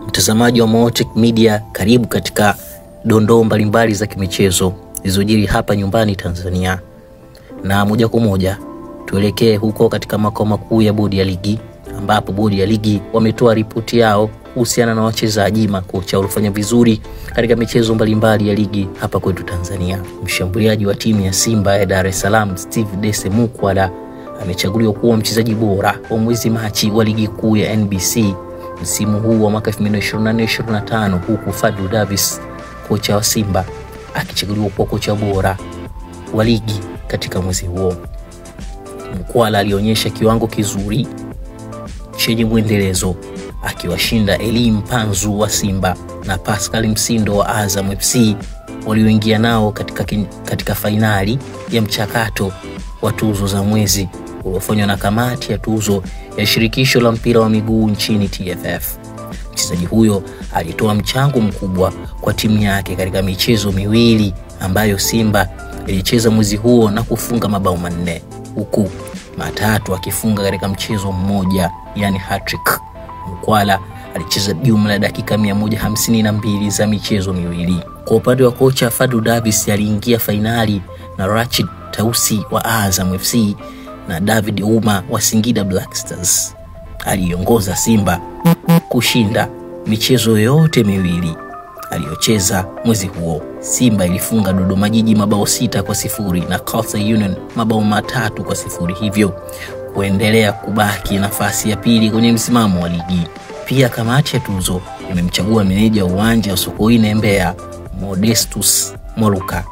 Mtazamaji wa Motech Media, karibu katika dondoo mbalimbali za kimichezo zilizojiri hapa nyumbani Tanzania. Na moja kwa moja tuelekee huko katika makao makuu ya bodi ya ligi, ambapo bodi ya ligi wametoa ripoti yao kuhusiana na wachezaji makocha waliofanya vizuri katika michezo mbalimbali ya ligi hapa kwetu Tanzania. Mshambuliaji wa timu ya Simba ya Dar es Salaam Steve Dese Mukwala amechaguliwa kuwa mchezaji bora wa mwezi Machi wa ligi kuu ya NBC msimu huu wa mwaka 2024-2025, huku Fadlu Davis, kocha wa Simba, akichaguliwa kuwa kocha bora wa ligi katika mwezi huo. Mukwala alionyesha kiwango kizuri chenye mwendelezo akiwashinda Eli Mpanzu wa Simba na Pascal Msindo wa Azam FC walioingia nao katika fainali ya mchakato wa tuzo za mwezi uliofanywa na kamati ya tuzo ya shirikisho la mpira wa miguu nchini TFF. Mchezaji huyo alitoa mchango mkubwa kwa timu yake katika michezo miwili ambayo Simba ilicheza mwezi huo na kufunga mabao 4, huku matatu akifunga katika mchezo mmoja, yani hat-trick. Mukwala alicheza jumla ya dakika 152 za michezo miwili. Kwa upande wa kocha Fadlu Davis aliingia fainali na Rachid Tausi wa Azam FC na David Uma wa Singida Black Stars. Aliongoza Simba kushinda michezo yote miwili aliyocheza mwezi huo. Simba ilifunga Dodoma Jiji mabao 6-0 na Coastal Union mabao 3-0, hivyo kuendelea kubaki nafasi ya pili kwenye msimamo wa ligi. Pia kamati ya tuzo imemchagua meneja uwanja wa Sokoine Mbeya Modestus Mwaluka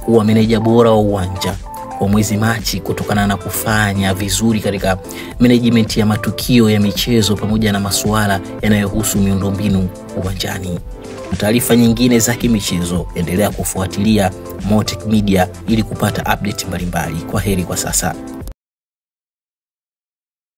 kuwa meneja bora wa uwanja kwa mwezi Machi kutokana na kufanya vizuri katika management ya matukio ya michezo pamoja na masuala yanayohusu miundombinu uwanjani. Taarifa nyingine za kimichezo, endelea kufuatilia Motech Media ili kupata update mbalimbali. Kwa heri kwa sasa.